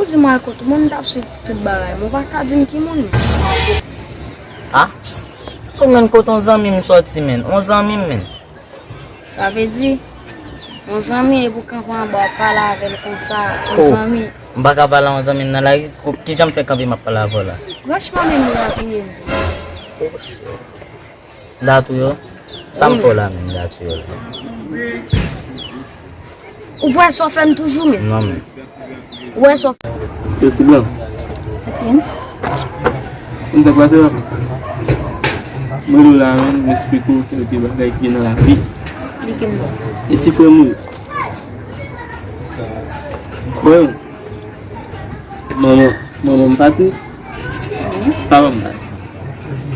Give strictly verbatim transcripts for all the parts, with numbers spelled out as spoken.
Di m al kot moun, m t ap swiv tout bagay, men w pa ka di m ki moun, men. Ah? Sou menn kot yon zanmi m sòti, menn. Yon zanmi m, menn. Sa vle di, yon zanmi, epi w kanpe anba, w ap pale avè l konsa, yon zanmi. M pa ka pale a yon zanmi m nan lari, kijan m fè kanpe m ap pale avè w la? Franchman, menn, ou rapiye m. Datou yo? Sa m fè w la menm, Datou yo la? Ou wè sa w fè m toujou menm? Non, menm. Ou wè sa w fè m? Yo, Ti Blan. Etienne. Konn sa k pase la? Mwen rele w la menm, m esplike w kèlke bagay ki gen nan lavi. Esplike m non. E ti frè m ou ye. Bon, manman, manman m pati, papa m pati.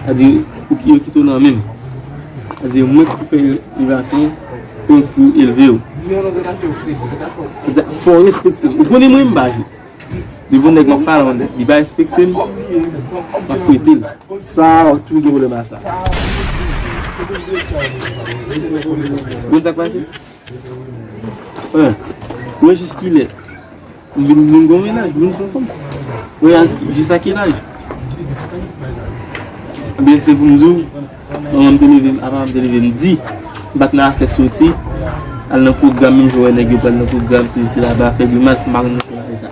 Sa di, ou ki, yo kite w nan men m. Sa di, mwen ki fè elevasyon, mwen ki elve w. Sa di, fò w respekte m. Ou konnen mwen, m pa jwe. Devan nèg m ap pale, li pa respekte m, m ap fwete l. Sa, w ap toujou gen pwoblèm a sa. Ou konn sa k pase? Wi. Mwen jis kilè? M vin, m vin gon mennaj, m vin gon fanm. Mwen a, jis a ki laj? Ebyen, se pou m di w, manman m te leve m, apa m te leve m di, m pa t nan afè soti, al nan pwogram, menm jan w wè nèg yo pral nan pwogram, sesi, sela, ba fè grimas, m pa konn nan bagay sa.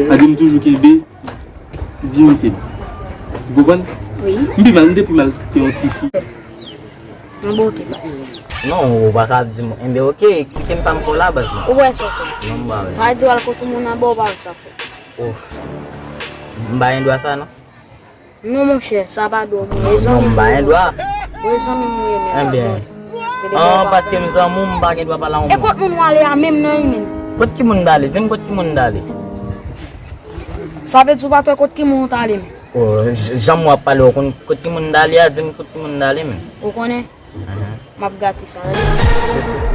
Sa di m toujou kenbe diyite m. Ou konprann? Wi. M pi mal, m te pi mal ke yon tifi. Mwen bloke baz. Non, ou pa ka di m, enben, oke, eksplike m sa m fè w la, baz mwen. Ou wè sa w fè. Non, m pa wè. Sa vle di w al kot yon moun anba, ou pa wè sa w fè. Oh. M pa gen dwa sa, non? Non, monchè, sa pa dwa w, mwen. Non, m pa gen dwa. Mwen zanmi m, mwen, men. Enben. An, paske m zanmi w, m pa gen dwa pale a yon moun. E kot moun w ale a menm nan, wi, menm? Kot ki moun m t ale? Di m kot ki moun m t ale. Sa vle di w pa t wè kot ki moun w t ale, menm? Oh, j-, jan m wè w ap pale, w konn kot ki moun m t ale a, di m kot ki moun m t ale, menm. Ou konnen? Mhm. M ap gate sa, tande?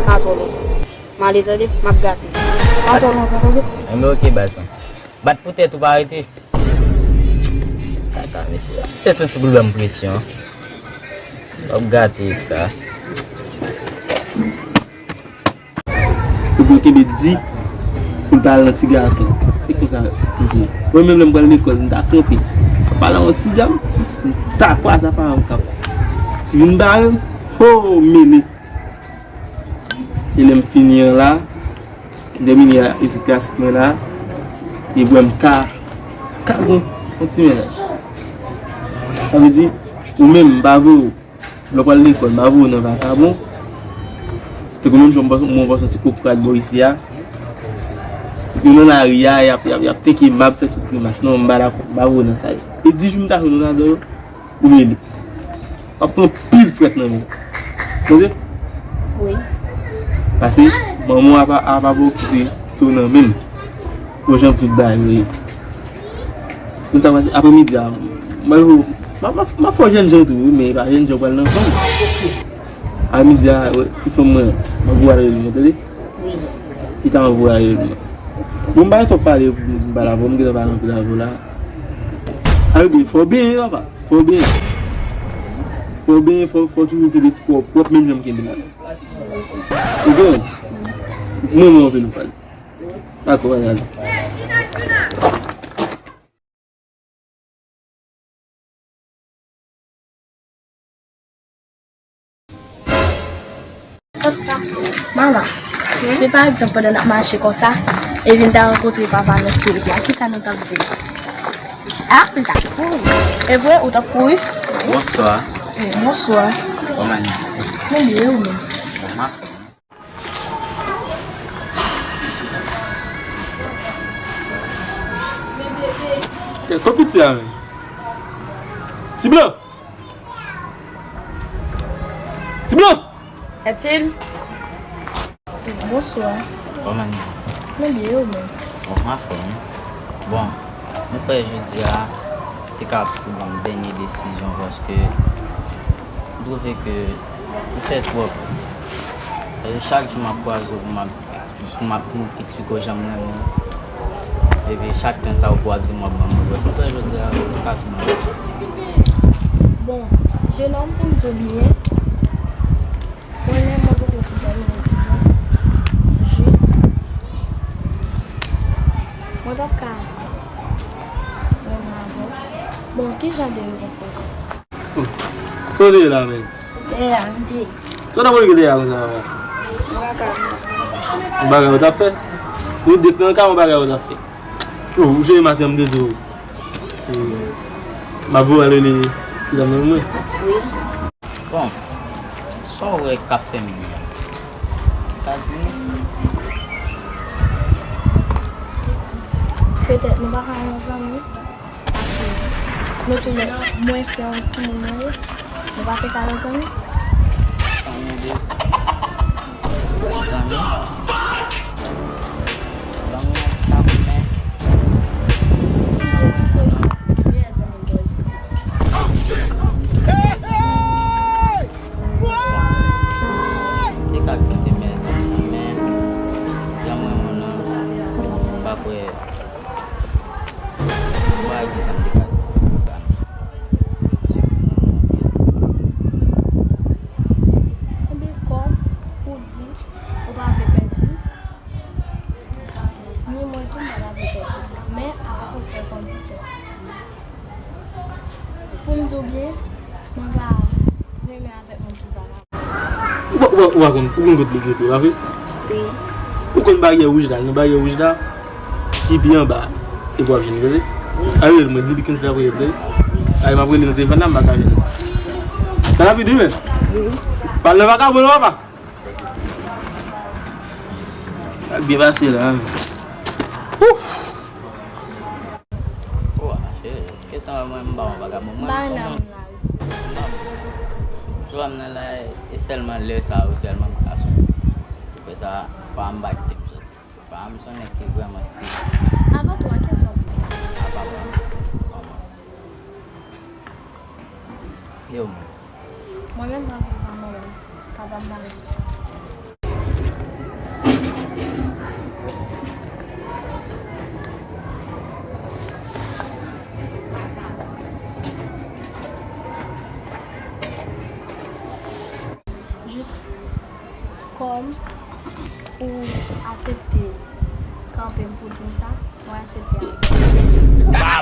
Pa twò lontan. M ale, tande? M ap gate sa. Pa twò lontan, tande? Enben, oke, baz mwen. Bat pou tèt ou, pa rete. Kaka, mesye. Misye soti pou l ban m presyon. W ap gate sa. Ou pou kenbe di pou l pa al nan ti gason. E konsa, mwen menm lè m pral lekòl, m ta kanpe. M pale a yon ti dam, m ta kwaze a paran m k ap vin bare m. Ho, mele. Se lè m fini an la, m tèmine etid klasik mwen la, epi m ka, ka gon yon ti mennaj. Sa vle di, ou menm, m pa vle w. Lè w pral lekòl, m pa voye w nan vakabon. Tankou menm jan mwen, mwen pase yon ti kokorat bò isi a. Yo nan lari a, y ap, y ap, y ap teke m, m ap fè tout grimas. Non, m pa dakò, m pa voye w nan sa yo. E di jou m ta jwenn w ladan yo, ou mele. W ap pran pil frèt nan men. Tande? Wi. Pase, manman w apa, apa ba w kite tou nan men m. Pou jan tout bagay yo ye. Konn sa pase, aprè midi a, m al, m ap, m ap, m ap fè w jènjan tou, wi, men e pa jènjan w pral nan fanm. Aprè midi a, wè, ti fanm mwen, m ap voye al rele mwen, tande? Wi. Li ta m ap voye al rele mwen. Bon, m pa gen twòp pale, m pale avè w, m gentan pale anpil avè w la. Aprè byen, fò w benyen, papa, fò w benyen. Fò w benyen, fò, fò w toujou kenbe ti kò w pwòp, menm jan m kenbe la. Ou konprann? Mwen, mwen anpil ou pale. Dakò, ale, ale. Mama, si pa egzanp pandan n ap mache konsa, epi n ta rankontre papa nou sou wout la, kisa nou t ap di l? Ah, m t ap kouri. E vre, ou t ap kouri? Bonswa. Eh, bonswa. Kòman nou ye? Mwen byen, ou menm? Bon, m anfòm. Kè, ko piti a menm? Ti Blan! Ti Blan! Etil? Bonswa. Kòman nou ye? Mwen byen, ou menm? Bon, m anfòm, wi. Bon, mwen kwè jodi a, te ka pou ban m dènye desizyon paske m twouve ke ou fè twòp. Paske chak jou m ap kwaze w pou m ap, pou m ap, pou m eksplike w jan m renmen w. Epi chak tan sa ou pou ap di m w ap ban m yon rès. Mwen kwè jodi a, ou ka tou ban m yon rès. Bon, jenòm, pou m di w byen, premyèman, mwen poko fin tèmine etid mwen. Jis, Mwen p ap ka renmen avè w. Bon, ki jan de repons mwen fè? Kote w ye la menm? Dèyè a, m te. Sa w t ap fè dèyè a konsa, papa? Yon bagay ou t ap fè. Yon bagay ou t ap fè? Nou de k nan kay, yon bagay ou t ap fè. Oh, ou sonje maten an m te di w, eh, m ap voye w al rele ti dam nan mwen. Wi. Bon, sa w wè k ap fè m byen an? Ou ka di m? Petèt nou pa ka yon zanmi. Paske nou tounen, mwen se yon timoun mwen ye. Nou pa te ka yon zanmi. Zanmi de zanmi. Zanmi an ki ka konnen. Yo di se meyè zanmi bò isit. Te ka aksepte meyè zanmi an, men jan mwen wè w lan, m pa kwè. Mwen pa gen sa m te ka di pou sa. Paske pou mwen, mwen anpil. Ebyen, kòm ou di ou pa vle pèdi, ni mwen tou, mwen pa vle pèdi. Men avèk yon sèl kondisyon. Pou m di w byen, mwen pa renmen avèk moun ki vagabon. Ou, ou, ou pa konn, ou konn kote li rete, pa vre? Wi. Ou konn baryè wouj la, nan baryè wouj la, ki pi anba, epi w ap jwenn li, tande? Ale, mwen di li kenbe la pou li, tande? Ale, m ap rele nan telefòn la, m pa ka jwenn li. Sa rapid, wi, men. Wi. Pale nan vakabon, non, papa. Sa byen pase la, men. Ouf! Oh, cheri, gentan wè mwen, m pa yon vagabon. Mwen, m se yon nonm. M pa bon. Jou a m nan la, e sèlman lè sa yo sèlman m ka soti. Apre sa, pa m pa kite m soti. Pa m se yon nèg ki vrèman strik. Avan tou, a kiyès w ap viv? A papa m, manman. E ou menm? Mwen menm, m ap viv a mwen menm. Papa m pa la. Jis kòm ou aksepte kanpe m pou di m sa, mwen aksepte avè w.